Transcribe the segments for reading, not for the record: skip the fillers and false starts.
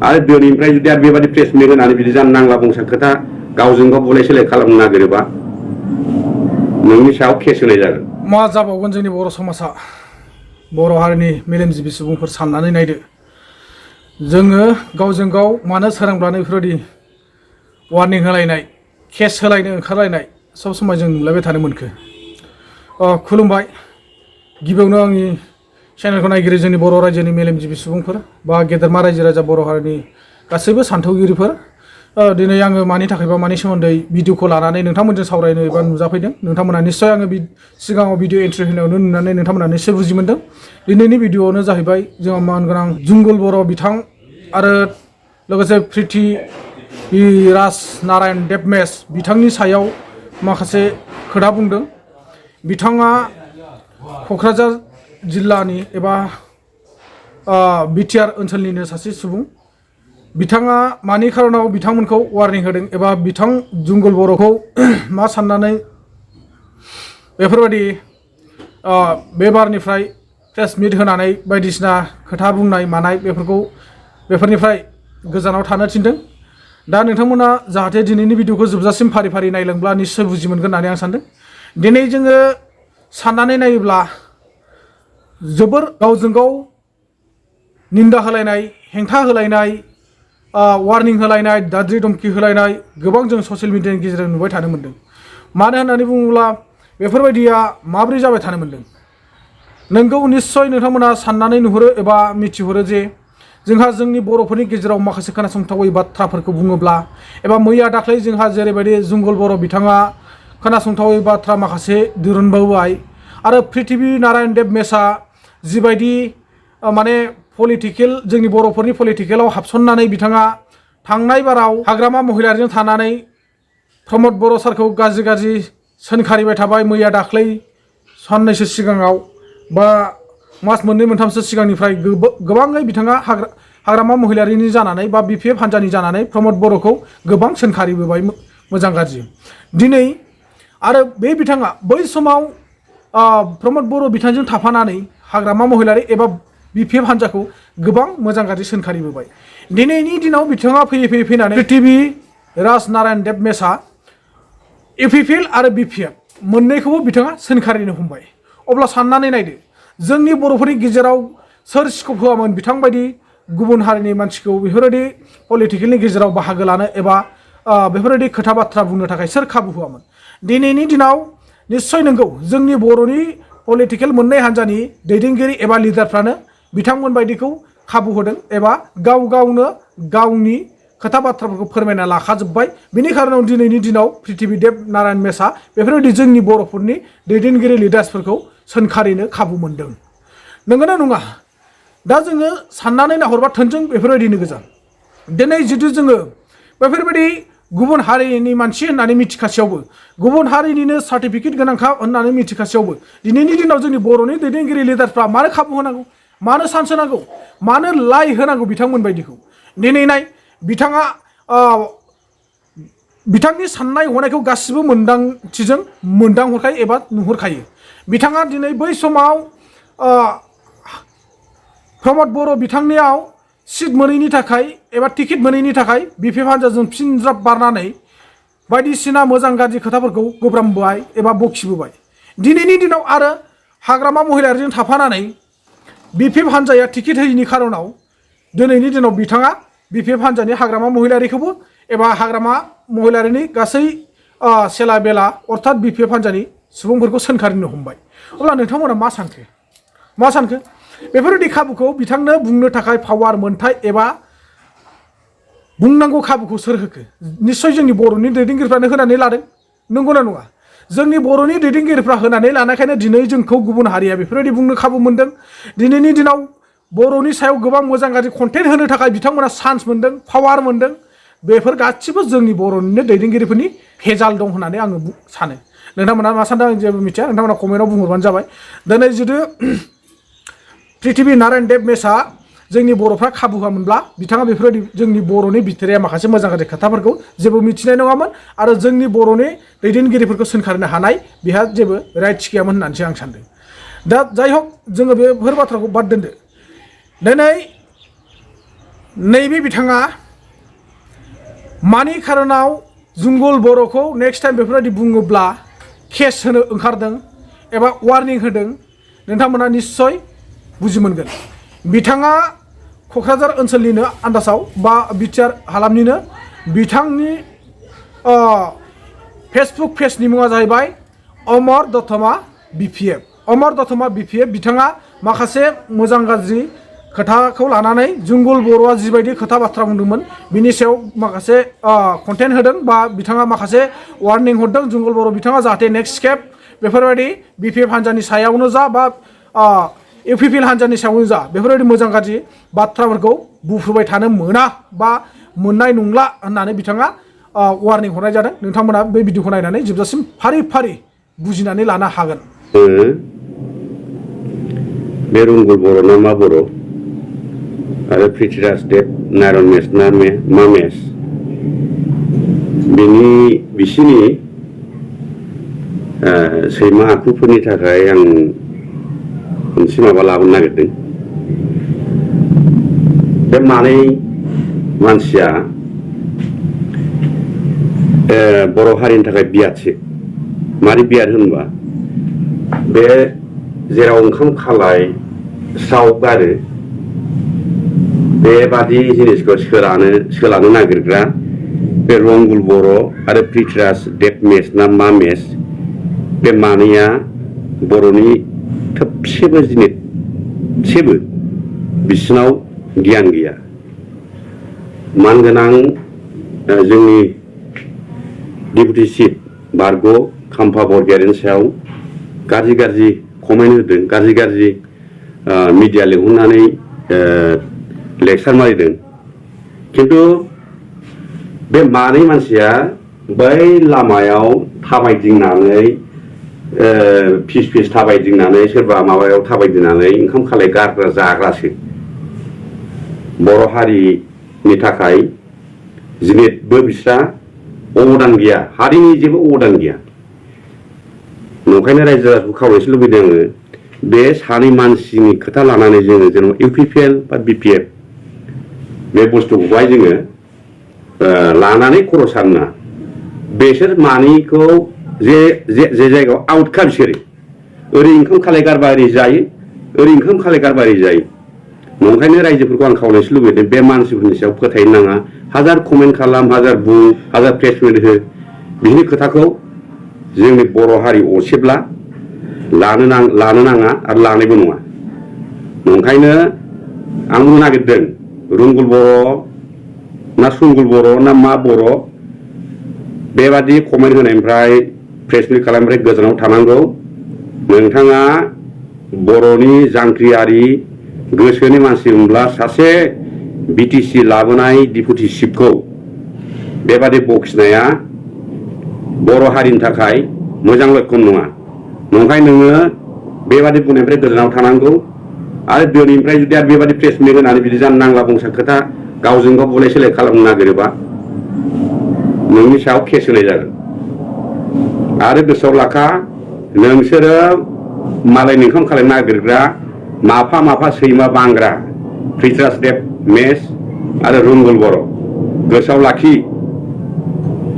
आरो दिनैनिफ्राय जुदि आरो बेबादि प्रेस मिट होनानै बिदि जानो नांला बुंसा खोथा गावजों गाव बुलाय सोलाय खालामनो नागिरोबा नोंनि सायाव केस होनाय जागोन। मा जाबावगोन जोंनि बर' समाजा बर' हारिनि मेलेमजिबि सुबुंफोर साननानै नायदो। जोङो गावजों गाव मानो सोरांब्लानो बेफोरबायदि वार्निं होलायनाय केस होलायनो ओंखारलायनाय सब समाय जों नुलायबाय थानो मोनखो। खुलुमबाय। गिबियावनो आंनि चेनेलखौ नायगिरि जोंनि बर' रायजोनि मेलेमजिबि सुबुंफोर बा गेदेरमा रायजो राजा बर' हारिनि गासैबो सान्थौगिरिफोर, दिनै आङो मानि थाखाय बा मानि सोमोन्दै भिडिअखौ लानानै नोंथांमोनजों सावरायनो एबा नुजाफैदों। नोंथांमोना निस्सय आङो सिगाङाव भिडिअ एन्ट्रि होनायावनो नुनानै नोंथांमोना निस्सय बुजि मोनदों। दिनैनि भिडिअआनो जाहैबाय जोंहा मान गोनां जुंगुल बर' बिथां आरो लोगोसे प्रिथिभि नारायन देबमेस बिथांनि सायाव माखासे खोथा बुंदों। बिथाङा क'क्राझार जिल्लानि एबा बिटिआर ओनसोलनिनो सासे सुबुं। बिथाङा मानि खारनाव बिथांमोनखौ वार्निं होदों एबा बिथां जुंगुल बर'खौ मा साननानै बेफोरबायदि बे बारनिफ्राय प्रेस मिट होनानै बायदिसिना खोथा बुंनाय मानाय बेफोरनिफ्राय गोजानाव थानो थिनदों। दा नोंथांमोना जाहाथे दिनैनि भिडिअखौ जोबजासिम फारि फारि नायलांब्ला निस्सय बुजि मोनगोन होननानै आं सानदों। दिनै जोङो साननानै नायोब्ला जोबोर गावजों गाव निन्दा होलायनाय, हेंथा होलायनाय, वार्निं होलायनाय, दाद्रि धमखि होलायनाय गोबां जों ससियेल मिडियानि गेजेरजों नुबाय थानो मोनदों। मानो होननानै बुङोब्ला बेफोरबायदिया माबोरै जाबाय थानो मोनदों? नोंगौ निस्सय नोंथांमोना साननानै नुहुरो एबा मिथिहरो जे जोंहा जोंनि बर'फोरनि गेजेराव माखासे खोनासंथावै बाथ्राफोरखौ बुङोब्ला एबा मैया दाख्लै जोंहा जेरैबायदि जुंगुल बर' बिथाङा खोनासंथावै बाथ्रा माखासे दिरुनबोबाय आरो प्रिथिभि नारायन देबमेसआ जिबायदि माने पलिटिकेल जोंनि बर'फोरनि पलिटिकेलाव हाबसननानै बिथाङा थांनाय बाराव हाग्रामा महिलारिजों थानानै प्रमद बर' सारखौ गाज्रि सोंखारिबाय थाबाय। मैया दाख्लै साननैसो सिगाङाव बा मास मोननै मोनथामसो सिगांनिफ्राय गोबाङै बिथाङा हाग्रामा महिलारिनि जानानै बा बिपिएफ हान्जानि जानानै प्रमद बर'खौ गोबां सोंखारिबोबाय मोजां गाज्रि। दिनै आरो बे बिथाङा बै समाव प्रमद बर' बिथांजों थाफानानै हाग्रामा महिलारि एबा बिपिएफ हान्जाखौ गोबां मोजां गाज्रि सोंखारिबोबाय। दिनैनि दिनाव बिथाङा फैनानै प्रिथिभि नारायन देबमेसआ इउपिपिएल आरो बिपिएफ मोननैखौबो बिथाङा सोंखारिनो हमबाय। अब्ला साननानै नायदो जोंनि बर'फोरनि गेजेराव सोर स्कप होआमोन बिथांबायदि गुबुन हारिनि मानसिखौ बेफोरबायदि पलिटिकेलनि गेजेराव बाहागो लानो एबा बेफोरबायदि खोथा बाथ्रा बुंनो थाखाय सोर खाबु होआमोन? दिनैनि दिनाव निस्सय नंगौ जोंनि बर'नि पलिटिकेल मोननै हान्जानि दैदेनगिरि एबा लिडारफ्रानो बिथांमोन बायदिखौ खाबु होदों एबा गावनो गावनि खोथा बाथ्राफोरखौ फोरमायना लाखाजोब्बाय। बेनि खारनाव दिनैनि दिनाव प्रिथिभि नारायन मेसआ बेफोरबायदि जोंनि बर'फोरनि दैदेनगिरि लिडार्सफोरखौ सोंखारिनो खाबु मोनदों। नंगौना नङा? दा जोङो साननानै नाहरबा थोंजों बेफोरबायदिनो गोजा। दिनै जुदि जोङो बेफोरबायदि गुबुन हारिनि मानसि होननानै मिथिखासेयावबो गुबुन हारिनिनो सार्टिफिकेट गोनांखा होननानै मिथिखासेयावबो दिनैनि दिनाव जोंनि बर'नि दैदेनगिरि लिडारफ्रा मानो खाबु होनांगौ, मानो चान्स होनांगौ, मानो लाइ होनांगौ बिथांमोन बायदिखौ? दिनै नाय बिथाङा बिथांनि साननाय हनायखौ गासिबो मोन्दांथिजों मोन्दांहरखायो एबा नुहुरखायो। बिथाङा दिनै बै समाव प्रमद बर' बिथांनियाव सिट मोनैनि थाखाय एबा टिकेट मोनैनि थाखाय बिपिएफ हान्जाजों फिनज्राब बारनानै बायदिसिना मोजां गाज्रि खोथाफोरखौ गोब्रामबाय एबा बखिबोबाय। दिनैनि दिनाव आरो हाग्रामा महिलारिजों थाफानानै बिपिएफ हान्जाया टिकेट होयैनि खारनाव दिनैनि दिनाव बिथाङा बिपिएफ हान्जानि हाग्रामा महिलारिखौबो एबा हाग्रामा महिलारिनि गासै सेला बेला अर्थात बिपिएफ हान्जानि सुबुंफोरखौ सोंखारिनो हमबाय। अब्ला नोंथांमोना मा सानखो? बेफोरबायदि खाबुखौ बिथांनो बुंनो थाखाय पावार मोन्थाय एबा बुंनांगौ खाबुखौ सोर होखो? निस्सय जोंनि बर'नि दैदेनगिरिफ्रानो होनानै लादों। नंगौना नङा? जोंनि बर'नि दैदेनगिरिफ्रा होनानै लानायखायनो दिनै जोंखौ गुबुन हारिया बेफोरबायदि बुंनो खाबु मोनदों। दिनैनि दिनाव बर'नि सायाव गोबां मोजां गाज्रि कन्टेन्ट होनो थाखाय बिथांमोना चान्स मोनदों, पावार मोनदों। बेफोर गासिबो जोंनि बर'निनो दैदेनगिरिफोरनि भेजाल दं होननानै आङो सानो। नोंथांमोना मा सानदों आं जेबो मिथिया। नोंथांमोना कमेन्टआव बुंहरबानो जाबाय। दिनै जुदि प्रिथिभि नारायन देबमेसआ जोंनि बर'फ्रा खाबु होआमोनब्ला बिथाङा बेफोरबायदि जोंनि बर'नि बिथोरिया माखासे मोजां गाज्रि खोथाफोरखौ जेबो मिथिनाय नङामोन आरो जोंनि बर'नि दैदेनगिरिफोरखौ सोंखारिनो हानाय बेहा जेबो राइट्स गैयामोन होननानैसो आं सानदों। दा जाय हक जोङो बेफोर बाथ्राखौ बाद दोनदो। दिनै नैबे बिथाङा मानि खारनाव जुंगल बर'खौ नेक्स्ट टाइम बेफोरबायदि बुङोब्ला केस होनो ओंखारदों एबा वार्निं होदों नोंथांमोना निश्चय बुजि मोनगोन। बिथाङा क'क्राझार ओनसोलनिनो आन्दासाव बा बिटिआर हालामनिनो बिथांनि फेसबुक पेजनि मुङा जाहैबाय अमर दतमा बिपिएफ। अमर दतमा बिपिएफ बिथाङा माखासे मोजां गाज्रि खोथाखौ लानानै जुंगल बर'आ जिबायदि खोथा बाथ्रा बुंदोंमोन बिनि सायाव माखासे कन्टेन्ट होदों बा बिथाङा माखासे वार्निं हरदों जुंगल बर' बिथाङा जाहाथे नेक्स्ट खेब बेफोरबायदि बिपिएफ हान्जानि सायावनो जा बा इउपिपिएल हान्जानि सायावनो जा बेफोरबायदि मोजां गाज्रि बाथ्राफोरखौ बुफ्रुबाय थानो मोना बा मोननाय नंला होननानै बिथाङा वार्निं हरनाय जादों। नोंथांमोना बे भिडिअखौ नायनानै जोबजासिम फारि फारि बुजिनानै लानो हागोन। बे रंगुल बर' ना मा बर' आरो पृथ्वीराज देब नारायन मेस ना मा मेस बिसिनि सैमा आखुफोरनि थाखाय आं मोनसे माबा लाबोनो नागिरदों। बे मानै मानसिया बर' हारिनि थाखाय बियादसो। मारै बियाद होनबा बे जेराव ओंखाम खालाय स्राव गारो बेबादि जिनिसखौ सोलानो नागिरग्रा बे रंगुल बर' आरो पृथ्वीराज देब मेस ना मा मेस बे मानैया बर'नि थोबसेबो जिनिससेबो बिसिनाव गियान गैया। मानगोनां जोंनि डिपुटि चिफ बारग' खाम्फा बरगयारिनि सायाव गाज्रि गाज्रि कमेन्ट होदों, गाज्रि गाज्रि मिडिया लिंहरनानै लेक्सार मारिदों। खिन्थु बे मानै मानसिया बै लामायाव थाबायदिंनानै फिस फिस थाबायदिंनानै सोरबा माबायाव थाबायदिंनानै ओंखाम खालाय गारग्रा जाग्रासो। बर' हारिनि थाखाय जिनिसबो बिस्रा अबदान गैया, हारिनि जेबो अबदान गैया। नंखायनो रायजो राजाखौ खावलायनो लुबैदों आङो बे सानै मानसिनि खोथा लानानै जोङो जेनेबा इउपिपिएल बा बिपिएफ बे बुस्थुखौहाय जोङो लानानै खर' सानना बेसोर मानैखौ जे जायगायाव आउटखा बिसोरो ओरै ओंखाम खालाय गारबा ओरै जायो, ओरै ओंखाम खालाय गारबा ओरै जायो। नंखायनो रायजोफोरखौ आं खावलायनो लुबैदों बे मानसिफोरनि सायाव फोथायनो नाङा। हाजार कमेन्ट खालाम, हाजार बुं, हाजार प्रेसमेन्ट हो, बिनि खोथाखौ जोंनि बर' हारि असेब्ला लानो नाङा आरो लानायबो नङा। नंखायनो आं बुंनो नागिरदों रंगुल बर' ना सुंगुल बर' ना मा बर' बेबादि कमेन्ट होनायनिफ्राय प्रेसमिट खालामनायनिफ्राय गोजानाव थानांगौ। नोंथाङा बर'नि जांख्रियारि गोसोनि मानसि मोनब्ला सासे बिटिसि लाबोनाय डिपुटि चिफखौ बेबादि बखिनाया बर' हारिनि थाखाय मोजां लक्षण नङा। नंखायनो नोङो बेबादि बुंनायनिफ्राय गोजानाव थानांगौ। आरो दिनैनिफ्राय जुदि आरो बेबादि प्रेसमिट होनानै बिदि जानो नांला बंसा खोथा गावजों गाव बुलाय सोलाय खालामनो नागिरोबा नोंनि सायाव केस होनाय जागोन। आरो गोसोआव लाखा नोंसोरो मालायनि ओंखाम खालायनो नागिरग्रा माफा सैमा बांग्रा पृथ्वीराज देब मेस आरो रंगुल बर' गोसोआव लाखि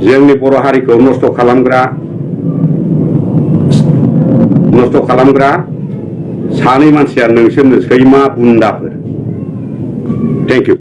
जोंनि बर' हारिखौ नस्थ' खालामग्रा सानै मानसिया नोंसोरनो सैमा बुन्दाफोर। Thank you.